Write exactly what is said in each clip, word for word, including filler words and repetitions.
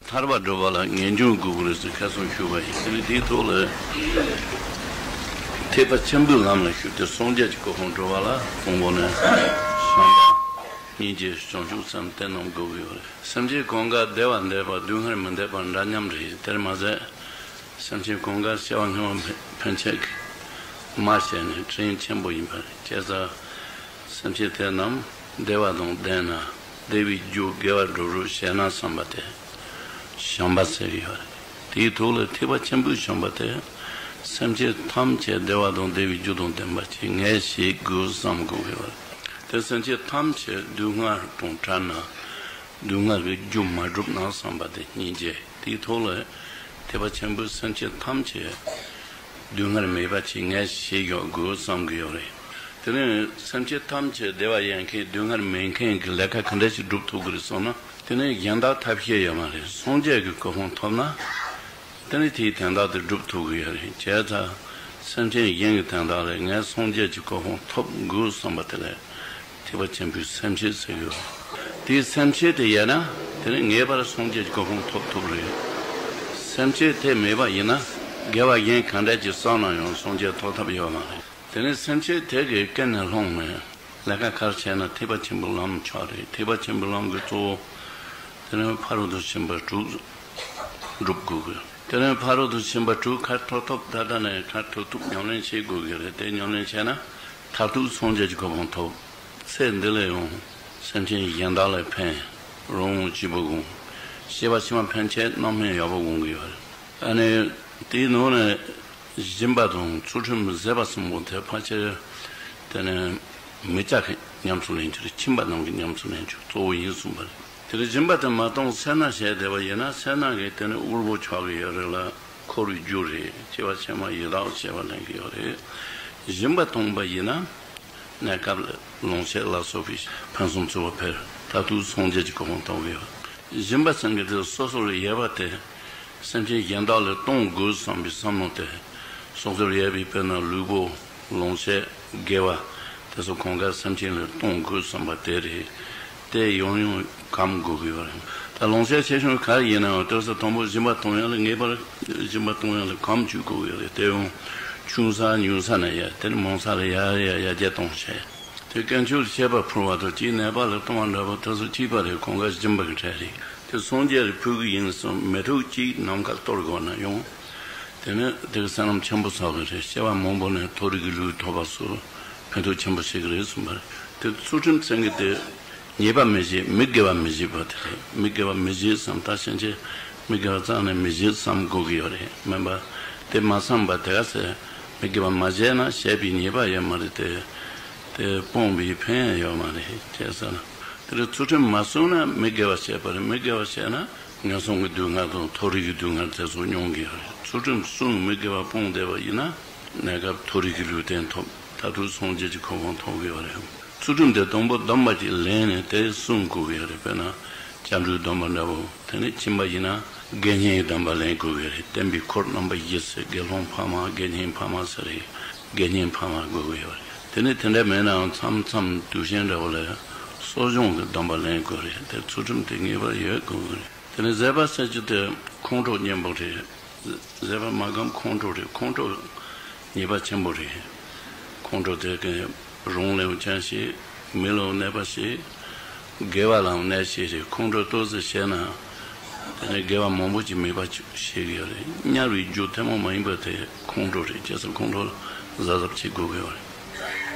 ཐར་པ་སྒྲུབ་པ་ལ་ངེས་འབྱུང་དགོས་ཀྱི་རེད་ཟེར་ཁ་སང་ཞུས་པ་ཡིན། དེ་ནི་དེའི་ཐོག་ལ་ཐེག་པ་ཆེན་པོའི་ལམ་ལ་ཞུགས་ཏེ་སངས་རྒྱས་ཀྱི་གོ་འཕང་སྒྲུབ་པ་ལ་དང་པོ་ནས་བྱམས་པ་སྙིང་རྗེ་བྱང་ཆུབ་སེམས་དེ་རྣམས་དགོས་ཀྱི་ཡོད་རེད། སེམས་ཅན་གང་ག་བདེ་བ་འདོད་པ་སྡུག་བསྔལ་མི་འདོད་པ་འདྲ་མཉམ་རེད། དེར་མ་ཟད། སེམས་ཅན་གང་ག་སྐྱེ་བ་སྔོན་མ་ཕན་ཆད་ཀྱི་མ་བྱས་ནས་དྲིན་ཆེན་པོ་ཡིན་པ་རེད། བྱས་ཙང་སེམས་ཅན་དེ་རྣམས་བདེ་བ་དང་ལྡན་ན་བདེ་བའི་རྒྱུ་དགེ་བ་སྒྲུབ་རོགས་བྱས་ན་བསམ་པ་དེ་བྱམས་པ་ཟེར་གྱི་ཡོད་རེད། དེའི་ཐོག་ལ་ཐེག་པ་ཆེན་པོའི་བྱམས་པ་དེ་སེམས་ཅན་ཐམས་ཅད་བདེ་བ་དང་བདེ་བའི་རྒྱུ་དང་ལྡན་པ་ཅིག་ངས་བྱེད་དགོས་བསམ་དགོས་ཀྱི་ཡོད་རེད། དེ་སེམས་ཅན་ཐམས་ཅད་སྡུག་བསྔལ་དང་བྲལ་ན་སྡུག་བསྔལ་གྱི་རྒྱུ་མ་གྲུབ་ན་བསམ་པ་དེ་སྙིང་རྗེ། དེའི་ཐོག་ལ་ཐེག་པ་ཆེན་པོའི་སེམས་ཅན་ཐམས་ཅད་སྡུག་བསྔལ་མེད་པ་ཅིག་ངས་བྱེད་ཡོང་དགོས་བསམ་གྱི་ཡོད་རེད། དེ་ནས་སེམས་ཅན་ཐམས་ཅད་བདེ་བ་ཡོང་མཁན་སྡུག་བསྔལ་མེད་མཁན་གྱི་ལས་ཀ་ག་འདྲ་ཞིག་སྒྲུབ་ཐུབ་ཀྱི་རེད་སོང་ན། དེ་ནས་གཞན་དག་ཐབས་ཤེས་ཡོད་མ་རེད། སངས་རྒྱས་ཀྱི་གོ་འཕང་ཐོབ་ན། དེ་ནས་དེའི་དོན་དག་དེ་སྒྲུབ་ཐུབ་ཀྱི་ཡོད་རེད། བྱས་ཙང་སེམས་ཅན་གཞན་གྱི་དོན་དག་ལ་ངས་སངས་རྒྱས་ཀྱི་གོ་འཕང་ཐོབ་དགོས་བསམ་པ་དེ་ལས། ཐེག་པ་ཆེན་པོའི་སེམས་བསྐྱེད་ཟེར་གྱི་ཡོད། དེའི་སེམས་བསྐྱེད་དེ་ཡོད་ན་དེ་ནི་ངེས་པར་སངས་རྒྱས་ཀྱི་གོ་འཕང་ཐོབ་ཐུབ་རེད། སེམས་བསྐྱེད་དེ་མེད་པ་ཡིན་ན་དགེ་བ་གཞན་གང་འདྲ་ཅིག་བསགས་ན་ཡང་སངས་རྒྱས་ཐོབ་ཐབས་ཡོད་མ་རེད། དེ་ནི་སེམས་བསྐྱེད་དེ་གི་ཀུན་ནས་བསླངས་ནས་ལས་ཀ་ག་རེ་བྱས་ན་ཐེག་པ་ཆེན་པོའི་ལམ་ཆགས་རེད། ཐེག་པ་ཆེན་པོའི་ལམ་གྱི་གཙོ་བོ་དེ་ནི་ཕ་རོལ་ཏུ་ཕྱིན་པ་དྲུག་སྒྲུབ་དགོས་གི། དེ་ནས་ཕ་རོལ་ཏུ་ཕྱིན་པ་དྲུག་ག་རེ་ཐོབ་ཐུབ་ད་ལྟ་ནས་ག་རེ་ཐོབ་ཐུབ་ཉམས་ལེན་བྱེད་དགོས་ཀྱི་རེད། དེ་ཉམས་ལེན་བྱས་ན་མཐར་ཐུག་སངས་རྒྱས་ཀྱི་གོ་འཕང་ཐོབ། ཚེ་འདི་ལ་ཡང་སེམས་ཅན་གཞན་དག་ལ་ཕན། རང་སྐྱིད་པོ་དགོངས། སྐྱེ་བ་ཕྱི་མ་ཕན་ཆད་རྣམ་སྨིན་ཡག་པོ་དགོངས་ཀྱི་ཡོད་རེད། ཨ་ནི་དེའི་ནང་ནས་སྦྱིན་པ་དང་ཚུལ་ཁྲིམས་བཟོད་པ་གསུམ་པོ་དེ་ཕལ་ཆེར་དེ་ནས་མི་སྐྱ་གི་ཉམས་སུ་ལེན་རྒྱུ་རེད། ཁྱིམ་པ་རྣམས་ཀྱི་ཉམས་སུ་ལེན་རྒྱུ་གཙོ་བོ་ཡིན་གསུངས་པ་རེད། དེ་ལས་སྦྱིན་པ་དེ་མ་གཏོང་སེར་སྣ་བྱས་བསྡད་པ་ཡིན་ན་སེར་སྣ་གིས་དེ་ནི་དབུལ་པོ་ཆགས་ཀྱི་ཡོད་རེད་ལ་འཁོར་བའི་རྒྱུ་རེད། སྐྱེ་བ་ཕྱི་མ་ཡི་དྭགས་སྐྱེ་བ་ལེན་གྱི་ཡོད་རེད། སྦྱིན་པ་གཏོང་པ་ཡིན་ན་གནས་སྐབས་ལ་ལོངས་སྤྱོད་ལ་སོགས་པའི་ཕུན་སུམ་ཚོགས་པ་འཕེལ། མཐར་ཐུག་སངས་རྒྱས་ཀྱི་གོ་འཕང་ཐོབ་ཀྱི་ཡོད། སྦྱིན་པ་ཟེར་མཁན་དེ་སོ་སོར་ཡོད་པ་དེ། སེམས་ཅན་གཞན་དག་ལ་གཏོང་དགོས་བསམ་པའི་བསམ་བློ་དེ། སོ་སོར་ཡོད་པའི་དཔེར་ན་ལུས་པོ། ལོངས་སྤྱོད། དགེ་བ། དེ་ཚོ་གང་ག་སེམས་ཅན་ལ་གཏོང་དགོས་བསམ་པ་དེ་རེད། དེ་ཡང་ཡང་གོམས་དགོས་ཀྱི་ཡོད་རེད། ད་ལོངས་སྤྱོད་ཆེ་ཆུང་ག་རེ་ཡིན་ནའང་དེ་ཚོ་དང་པོ་སྦྱིན་པ་གཏོང་ཡག་ལ་ངེས་པར་སྦྱིན་པ་གཏོང་ཡག་ལ་གོམས་བཅུག་དགོས་ཀྱི་ཡོད་རེད། དེ་ཡང་ཆུང་ས་ཉུང་ས་ནས་ཡར་དེ་ནས་མང་ས་ལ་ཡར་ཡར་ཡར་རྒྱས་གཏོང་བྱས། དེ་དཀོན་མཆོག་ལ་བཤད་པ་ཕུལ་བ་དང་གཅིག་ནད་པ་ལ་གཏོང་བ་འདྲ་པོ་དེ་ཚོ་གཅིག་པ་རེད། གང་ག་སྦྱིན་པ་གི་གྲས་རེད། དེ་སངས་རྒྱས་ལ་ཕུལ་གི་ཡིན་བསམ་མི་ཐུབ་ཅིག་ནམ་མཁའ་གཏོར་དགོས་ན་ཡང་། དེ་ནི་དེ་གི་སེམས་ནང་ཆེན་པོ་ཚོགས་གི་རེད། སྐྱེ་བ་མང་པོ་ནས་མཐོ་རིས་ཀྱི་ལུས་ཐོབ་པ་སོགས་ཕན་ཐོགས་ཆེན་པོ་བྱེད་གི་རེད་གསུངས་པ་རེད། དེ་ཚུལ་ཁྲིམས་ཟེར་མཁན་དེ་ཉེས་པ་མི་བྱེད། མི་དགེ་བ་མི་བྱེད་པ་དེ་རེད། མི་དགེ་བ་མི་བྱེད་བསམ་ད་ཕྱིན་ཆད་མི་དགེ་བ་རྩ་ནས་མི་བྱེད་བསམ་དགོས་ཀྱི་ཡོད་རེད། མིན་པ་དེ་མ་བསམ་པ་དེ་ག་ཚོད་མི་དགེ་བ་མ་བྱས་ན་བྱས་པའི་ཉེས་པ་ཡོད་མ་རེད་དེ། དེ་སྤོང་བའི་ཕན་ཡོན་ཡོད་མ་རེད་ཅེས་ཟེར་ན། དེ་ལས་ཚུལ་ཁྲིམས་མ་བསྲུངས་ན་མི་དགེ་བ་བྱས་པ་རེད། མི་དགེ་བ་བྱས་ན་ངན་སོང་གི་སྡུག་བསྔལ་དང་མཐོ་རིས་ཀྱི་སྡུག་བསྔལ་དེ་ཚོ་མྱོང་གི་ཡོད་རེད། ཚུལ་ཁྲིམས་བསྲུངས་མི་དགེ་བ་སྤོང་བསྡད་པ་ཡིན་ན་གནས་སྐབས་མཐོ་རིས་ཀྱི་ལུས་རྟེན་ཐོབ། མཐར་ཐུག་སངས་རྒྱས་ཀྱི་གོ་འཕང་ཐོབ་ཀྱི་ཡོད་རེད། ཚུལ་ཁྲིམས་དེ་དང་པོ་སྡོམ་པ་ཅིག་ལེན་ནས་དེ་བསྲུང་དགོས་ཀྱི་ཡོད་རེད། དཔེར་ན་སྐྱབས་འགྲོའི་སྡོམ་པ་འདྲ་བོ། དེ་ནས་ཁྱིམ་པ་ཡིན་ན་དགེ་བསྙེན་གྱི་སྡོམ་པ་ལེན་དགོས་ཀྱི་རེད། བསྟེན་པའི་འཁོར་རྣམ་པ་བཞི་ཟེར། དགེ་སློང་ཕ་མ། དགེ་བསྙེན་ཕ་མ་ཟེར་རེད། དགེ་བསྙེན་ཕ་མ་དགོས་ཀྱི་ཡོད་རེད། དེ་ནས་དེ་འདྲ་མེད་ནའང་མཚམས་མཚམས་དུས་ཆེན་འདྲ་བོ་ལ་གསོ་སྦྱོང་གི་སྡོམ་པ་ལེན་དགོས་རེད། དེ་ཚུལ་ཁྲིམས་དེ་ངེས་པར་ཡོད་དགོས་ཀྱི་རེད། དེ་ནས་བཟོད་པ་ཟེར་རྒྱུ་དེ་ཁོང་ཁྲོ་སྙོམས་པོ་རེད། བཟོད་པ་མ་སྒོམ་ཁོང་ཁྲོ་རེད། ཁོང་ཁྲོ་ཉེས་པ་ཆེན་པོ་རེད། ཁོང་ཁྲོ་དེ་གིས་རང་ལའང་སྐྱོན་བྱེད། མི་ལའང་གནོད་པ་བྱེད། དགེ་བ་ལའང་གནོད་བྱེད་རེད། ཁོང་ཁྲོ་ཏོག་ཙམ་བྱས་ན་དེ་ནས་དགེ་བ་མང་པོ་ཅིག་མེད་པ་བྱེད་ཀྱི་ཡོད་རེད། དམྱལ་བའི་རྒྱུ་ཐུན་མོང་མ་ཡིན་པ་དེ་ཁོང་ཁྲོ་རེད། བྱས་ཙང་ཁོང་ཁྲོ་ལ་གཟབ་གཟབ་བྱེད་དགོས་ཀྱི་ཡོད་རེད།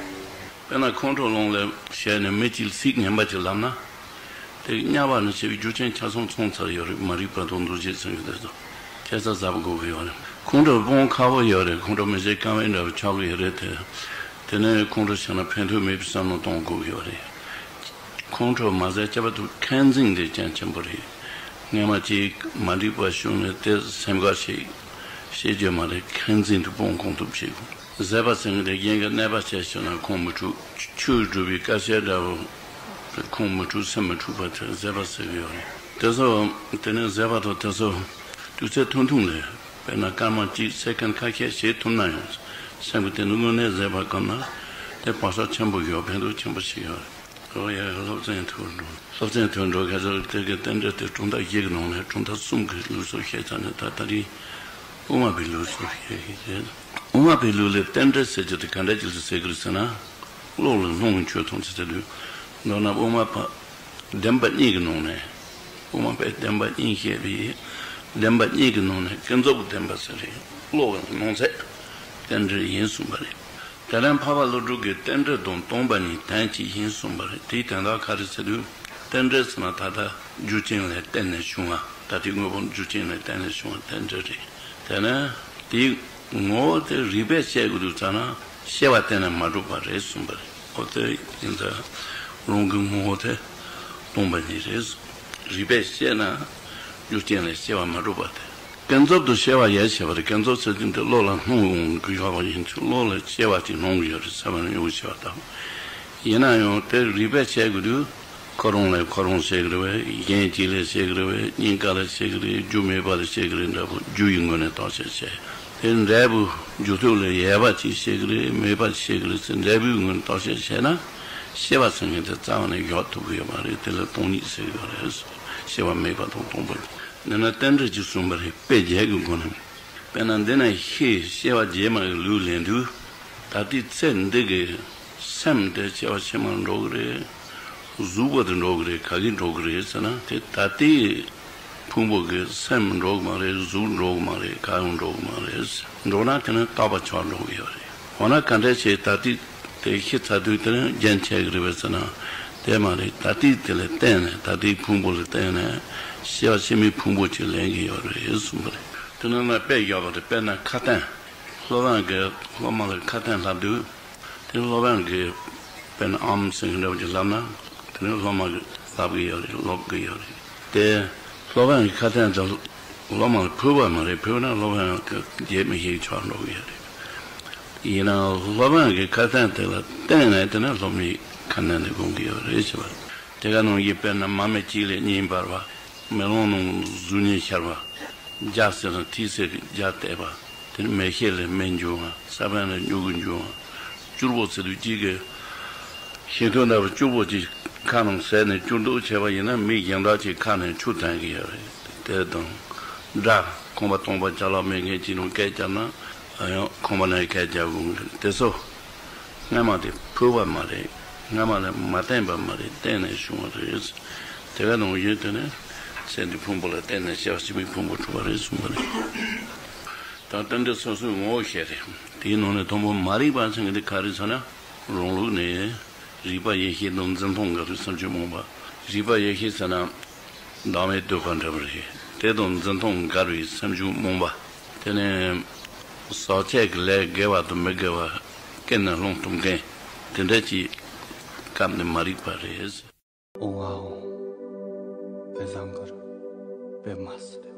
དཔེར་ན་ཁོང་ཁྲོ་ལོང་ལ་བྱས་ནས་མི་གཅིག་ཚིག་ངན་པ་ཅིག་ལབ་ན། དེ་དམྱལ་བ་ནས་སྐྱེ་བའི་རྒྱུ་རྐྱེན་ཆ་ཚང་ཚང་ཚར་ཡོད་རེད། མ་རིག་པ་དང་འདུ་བྱེད་ཟེར་མཁན་དེ་ཚོ་ཁྱད་མཚར་གཟབ་དགོས་ཀྱི་ཡོད་རེད། ཁོང་ཁྲོ་སྤོང་ཁག་པོ་ཡོད་རེད། ཁོང་ཁྲོ་མི་བྱེད་སྐམ་པའི་འདྲ་བོ་ཆགས་ཀྱི་ཡོད་རེད་དེ། དེ་ནས་ཁོང་ཁྲོ་བྱས་ན་ཕན་ཐོགས་མེད་པའི་བསམ་བློ་གཏོང་དགོས་ཀྱི་ཡོད་རེད། ཁོང་ཁྲོ་མ་ཟད་སྐྱེ་བ་དུ་མཁན་འཛིན་དེ་རྐྱེན་ཆེན་པོ་རེད། སྔན་མ་ཅིག་མ་འགྲིག་པ་བྱུང་ནས་དེ་སེམས་ཁར་ཞིག་བཤད་རྒྱུ་མ་རེད། མཁན་འཛིན་དུ་སྤོང་གང་ཐུབ་བྱེད་དགོས། བཟོད་པ་ཟེར་མཁན་དེ་གཞན་གྱི་གནོད་པ་བྱས་བྱུང་ན་ཁོང་མི་འཁྲུག་ཆོས་སྒྲུབ་པའི་སྐད་ཆ་འདྲ་བོ་ཁོང་མི་འཁྲུག་སེམས་མི་འཁྲུག་པ་དེ་བཟོད་པ་ཟེར་གྱི་ཡོད་རེད། དེ་ཚོ་དེ་ནས་བཟོད་པ་དང་དེ་ཚོ་དུས་ཚོད་ཐུང་ཐུང་ལས། དཔེར་ན་སྐར་མ་གཅིག་སེ་ཀན་ཁ་ཤས་བྱེད་ཐུབ་ན་ཡང་སེམས་ཀྱི་དེ་ནི་དངོས་གནས་བཟོད་པ་བསྒོམས་ན་དེ་བག་ཆགས་ཆེན་པོ་ཡོད། ཕན་ཐོགས་ཆེན་པོ་ཞིག་ཡོད་རེད། འགྲོ་ཡ། སློབ་ཚན་དུ་འགྲོ། སློབ་ཚན་དུ་འགྲོ་ཁ་སང་དེ་གི་རྟེན་འབྲེལ་དེ་གྲུབ་མཐའ་བཞི་གི་ནང་ནས་གྲུབ་མཐའ་གསུམ་གི་ལུགས་སྲོལ་བཤད་ཚར་ནས། ད་ད་རིང་དབུ་མ་པའི་ལུགས་སྲོལ་བཤད་ཀྱི་རེད། དབུ་མ་པའི་ལུགས་ལ་རྟེན་འབྲེལ་ཟེར་རྒྱུ་དེ་ག་འདྲ་ཅིག་ལ་ཟེར་གི་རེད་ཟེར་ན། བློ་ལ་སྣང་བའི་ཆོས་ཐམས་ཅད་ཟེར་དུས། མདོར་ན་དབུ་མ་པ་བདེན་པ་གཉིས་ཀྱི་ནང་ནས། དབུ་མ་པས་བདེན་པ་གཉིས་བཤད་པའི། བདེན་པ་གཉིས་ཀྱི་ནང་ནས་ཀུན་རྫོབ་ཀྱི་བདེན་པ་ཟེར་རེད། བློ་གི་སྣང་ཚད་རྟེན་འབྲེལ་ཡིན་གསུངས་པ་རེད། དེ་ལས་འཕགས་པ་ཀླུ་སྒྲུབ་ཀྱིས་རྟེན་འབྲེལ་དང་སྟོང་པ་ཉིད་དོན་གཅིག་ཡིན་གསུངས་པ་རེད། དེའི་དོན་དག་ག་རེ་ཟེར་དུས། རྟེན་འབྲེལ་ཟེར་ན་ད་ལྟ་རྒྱུ་རྐྱེན་ལ་བརྟེན་ནས་བྱུང་བ། ད་ལྟའི་དངོས་པོ་རྒྱུ་རྐྱེན་ལ་བརྟེན་ནས་བྱུང་བ་རྟེན་འབྲེལ་རེད། དེ་ནས་དེའི་ངོ་བོ་དེ་རིགས་པས་དཔྱད་དགོས་དུས་ཙ་ན་སྐྱེ་བ་གཏན་ནས་མ་གྲུབ་པ་རེད་གསུངས་པ་རེད། འོ་དེ་ཡིན་ཙང་རང་གི་ངོ་བོ་དེ་སྟོང་པ་ཉིད་རེད། རིགས་པས་དཔྱད་ན་རྒྱུ་རྐྱེན་ལས་སྐྱེ་བ་མ་གྲུབ་པ་དེ། ཀུན་རྫོབ་ཏུ་སྐྱེ་བ་ཡིད་ཆེས་པ་རེད། ཀུན་རྫོབ་ཟེར་དུས་འདི་བློ་ལ་སྣང་ཡོང་གི་ཡོད་པ་ཡིན་ཙང་། བློ་ལ་སྐྱེ་བ་ཅིག་སྣང་གི་ཡོད་རེད། ཚད་མ་ནས་ཡོང་གི་སྐྱེ་བ་དང་། ཡིན་ན་ཡང་དེ་རིགས་པས་དཔྱད་དགོས་དུས། ཁོ་རང་ལས་ཁོ་རང་སྐྱེ་གི་རེད་པས། གཞན་གཅིག་ལས་སྐྱེ་གི་རེད་པས། གཉིས་ཀ་ལས་སྐྱེ་གི་རེད། རྒྱུ་མེད་པ་ལས་སྐྱེ་གི་རེད་འདྲ་པོ། རྒྱུ་ཡི་ངོས་ནས་བརྟག་དཔྱད་བྱས། དེ་འབྲས་བུ་རྒྱུ་སྟོབས་ལས་ཡོད་པ་ཅིག་སྐྱེ་གི་རེད། མེད་པ་ཅིག་སྐྱེ་གི་རེད་ཟེར་འབྲས་བུའི་ངོས་ནས་བརྟག་དཔྱད་བྱས་ན། སྐྱེ་བ་ཟེར་མཁན་དེ་རྩ་བ་ནས་ཡོད་ཐུབ་ཀྱི་ཡོད་མ་རེད། དེ་ལ་སྟོང་ཉིད་ཟེར་གྱི་ཡོད་རེད། སྐྱེ་བ་མེད་པ་དང་སྟོང་པ་ཡིན་ན། རྟེན་འབྲེལ་གྱིས་གསུངས་པ་རེད། དཔེ་བརྒྱད་ཀྱི་སྒོ་ནས། དཔེར་ན་འདི་ན་ཤི་སྐྱེ་བ་རྗེས་མ་གི་ལུགས་ལེན་དུས། ད་ལྟའི་ཚེ་འདི་གི་སེམས་དེ་སྐྱེ་བ་ཕྱི་མར་འགྲོ་གི་རེད། གཟུགས་པོ་དེ་འགྲོ་གི་རེད། ག་གི་འགྲོ་གི་རེད་ཟེར་ན། དེ་ད་ལྟའི་ཕུང་པོ་གི་སེམས་འགྲོ་གི་མ་རེད། གཟུགས་འགྲོ་གི་མ་རེད། ག་ཡང་འགྲོ་གི་མ་རེད། འགྲོ་ན་དེ་ནི་རྟག་པར་ཆགས་འགྲོ་གི་ཡོད་རེད། འོ་ན་ག་འདྲ་བྱས་ད་ལྟའི་དེ་ཤི་ཚར་དུས་དེ་ནི་རྒྱུན་ཆད་གི་རེད་པས་ཟེར་ན། དེ་མ་རེད། ད་ལྟའི་དེ་ལ་བརྟེན་ནས། ད་ལྟའི་ཕུང་པོ་ལ་བརྟེན་ནས་སྐྱེ་བ་ཕྱི་མའི་ཕུང་པོ་ཅིག་ལེན་གི་ཡོད་རེད་གསུངས་པ་རེད། དེ་ནང་ན་དཔེ་བཞག་པ་རེད། དཔེར་ན་ཁ་སྟོན། སློབ་དཔོན་གྱིས་སློབ་མ་ལ་ཁ་སྟོན་ལབ་དུས། དེ་སློབ་དཔོན་གྱིས་དཔེར་ན་ཨོཾ་ཟེར་མཁན་འདྲ་པོ་ཅིག་ལབ་ན། དེ་ནི་སློབ་མ་གིས་ལབ་གི་ཡོད་རེད། ཀློག་གི་ཡོད་རེད། དེ་སློབ་དཔོན་གྱི་ཁ་སྟོན་དེ་སློབ་མ་ལ་ཕུལ་བ་མ་རེད། ཕུལ་ན་སློབ་དཔོན་གྱིས་བརྗེད་མི་ཤེས་ཆགས་འགྲོ་གི་ཡོད་རེད། ཡིན་ནའང་སློབ་དཔོན་གྱི་ཁ་སྟོན་དེ་ལ་བརྟེན་ནས་དེ་ནི་སློབ་མའི་ཁ་སྣོན་དེ་སྒོམ་གི་ཡོད་རེད་ཟེར་བ། དེ་ག་ནང་བཞིན་དཔེར་ན་མར་མེ་གཅིག་ལས་གཉིས་འབར་བ། མེ་ལོང་ནང་གཟུགས་བརྙན་ཤར་བ། རྒྱ་ཟེར་ན་ཐིག་ཚད་ཀྱི་རྒྱ་བལྟས་པ། དེ་ནི་མེ་ཤེལ་ལས་མེ་འབྱུང་བ། ས་བོན་ལས་མྱུ་གུ་འབྱུང་བ། སྐྱུར་པོ་ཟེར་དུས་གཅིག་གི་ཤིང་ཐུར་འདྲ་པོ་སྐྱུར་པོ་ཅིག་ཁ་ནང་ཟས་ནས་སྐྱུར་མདོག་ཆེ་བ་ཡིན་ན། མི་གཞན་དག་ཅིག་ཁ་ནས་ཆུ་འཐེན་གི་ཡོད་རེད། དེ་དང་སྒྲ། ཁང་པ་སྟོང་པ་ཅ་ལག་མེད་མཁན་ཅིག་ནང་སྐད་རྒྱབ་ན། ཡང་ཁང་པ་ནས་སྐད་རྒྱབ་དགོས་ཀྱི་རེད། དེ་ཚོ་སྔ་མ་དེ་ཕུལ་བ་མ་རེད། སྔ་མ་ལ་མ་བརྟེན་པ་མ་རེད། བརྟེན་ནས་བྱུང་བ་རེད། དེ་ག་ནང་བཞིན་དེ་ནི་ཚེ་འདིའི་ཕུང་པོ་ལ་བརྟེན་ནས་སྐྱེ་བ་ཕྱི་མའི་ཕུང་པོ་གྲུབ་པ་རེད་གསུངས་པ་རེད། ད་རྟེན་འབྲེལ་སོ་སོའི་ངོ་བོ་བཤད་རེད། དེའི་ནང་ནས་དང་པོ་མ་རིག་པ་ཟེར་མཁན་དེ་ག་རེ་ཟེར་ན། རང་ལུགས་ནས་རིགས་པ་ཡེ་ཤེས་དང་འཛིན་སྟངས་འགལ་བའི་སེམས་བྱུང་རྨོངས་པ། རིགས་པ་ཡེ་ཤེས་ཟེར་ན་སྡང་བའི་འདོད་པ་འདྲ་པོ་རེད། དེ་དང་འཛིན་སྟངས་འགལ་བའི་སེམས་བྱུང་རྨོངས་པ། དེ་ནས་ཟག་བཅས་ཀྱི་ལས་དགེ་བ་དང་མི་དགེ་བ་ཀུན་ནས་སློང་ཐུབ་མཁན་དེ་འདྲ་ཅིག་སྐབས་ནས་མ་རིག་པ་རེད། ཨོང་ཨ་ཨོང་། པད་བཟང་གར་པད་མ་སི་རེ།